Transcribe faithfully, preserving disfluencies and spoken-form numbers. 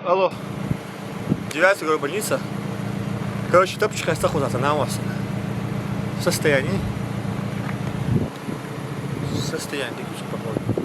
Алло. Девятый городбольница. Короче, тапочка я стаху за, на вас. Состояние. Состояние, ты кусок попробуй.